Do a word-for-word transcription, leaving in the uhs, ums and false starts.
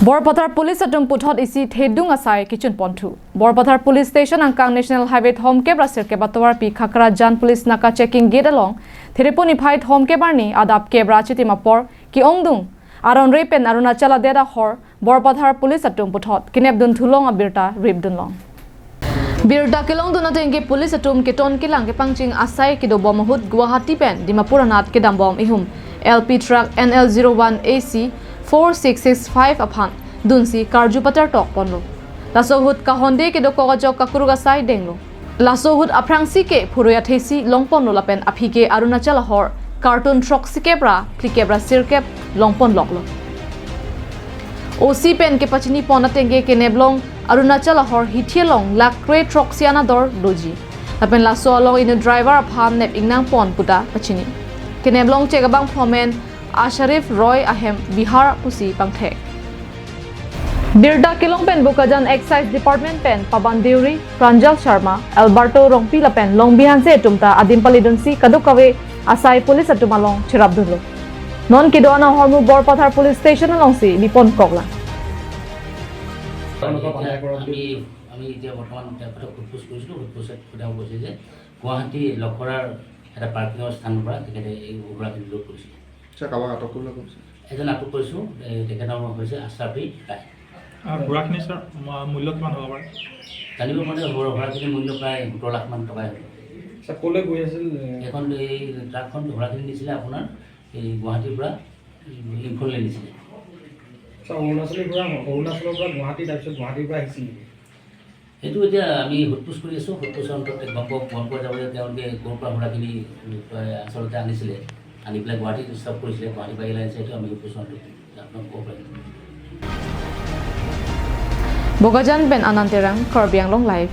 Borpathar Police atum puthot isi thedung asai kechun ponthu. Borpathar Police Station angkang National Highway thomkep ra sirkep atovarpi Khakrajan Police Naka Checking Gate along Therepon niphai thomkep arni adap kep ra chitim apor ke-ongdung aron re pen Arunachal adet ahor Borpathar Police atum puthot kenepdun thulong abirta ripdunlong. Birta kelongdun atengke police atum keton kelang kepangching asai kedobom ahut Guwahati pen Dimapur anat kedambom ihum L P truck N L zero one A C four six six five aphan dunsi karju patar tok ponlo. Laso ahut kahonde kedokok ajok kakuruk asai denglo. Laso ahut aphrangsi ke phurui athesi longponlo lapen aphi ke Arunachal ahor kartun throksi kep ra phlikep ra sirkep longponloklo. O C pen kepachini pon atengke keneplong Arunachal ahor hithi along lakh kre throksi an ador doji. Lapen laso along inut driver aphan nep ingnang pon puta pachini. Keneplong chek abang phomen Asharif Roy ahem Bihar pusi pangthek. Birta kelong pen Bokajan Excise Department pen Paban Deuri, Pranjal Sharma, Alberto Rongpi lapen Longbi Hanse atum ta adim palidunsi kadokave asai police atum along cherapdunlo. Non kedo-an ahormu Borpathar Police Station alongsi bipon koklang. আমি এতিয়া বৰ্তমান তেখেতক সোধ পোছ কৰিছিলোঁ। সোধ পোছত তেওঁ কৈছে যে গুৱাহাটী লখৰাৰ এটা পাৰ্কিঙৰ স্থানৰ পৰা তেখেতে এই সুৰাখিনি লোড কৰিছিলে। ছাৰ, কাৰোবাক আটক কৰিলে কৈছে? এজন আটক কৰিছোঁ, এই তেখেতৰ নাম হৈছে আশৰাফি ৰায়। আৰু সুৰাখিনি ছাৰ, মা-, মূল্য কিমান হ'ব পাৰে? জানিব মতে সুৰা-, সুৰাখিনিৰ মূল্য প্ৰায় সোতৰ লাখ মান টকাই হ'ব। ছাৰ, ক'লৈ গৈ আছিল? এইখন, এই ট্ৰাকখন সুৰাখিনি নিছিলে আপোনাৰ এই গুৱাহাটীৰ পৰা ইম্ফললৈ নিছিলে। ছাৰ, অৰুণাচলৰ পৰা, অৰুণাচলৰ পৰা গুৱাহাটী, তাৰপিছত গুৱাহাটীৰ পৰা আহিছিল নেকি? সেইটো এতিয়া আমি সোধ পোছ কৰি আছোঁ। সোধ পোছৰ অন্তত গম পোৱা, গম পোৱা যাব যে তেওঁলোকে ক'ৰ পৰা সুৰাখিনি, এ, আচলতে আনিছিলে, আনি পেলাই গুৱাহাটীত ষ্টপ কৰিছিলে, গুৱাহাটীৰ পৰা এয়াৰলাইন সেইটো আমি সোধ পোছৰ অন্তত আপোনাক ক'ব পাৰিম। Bokajan pen Anand Terang, Karbi Anglong Live.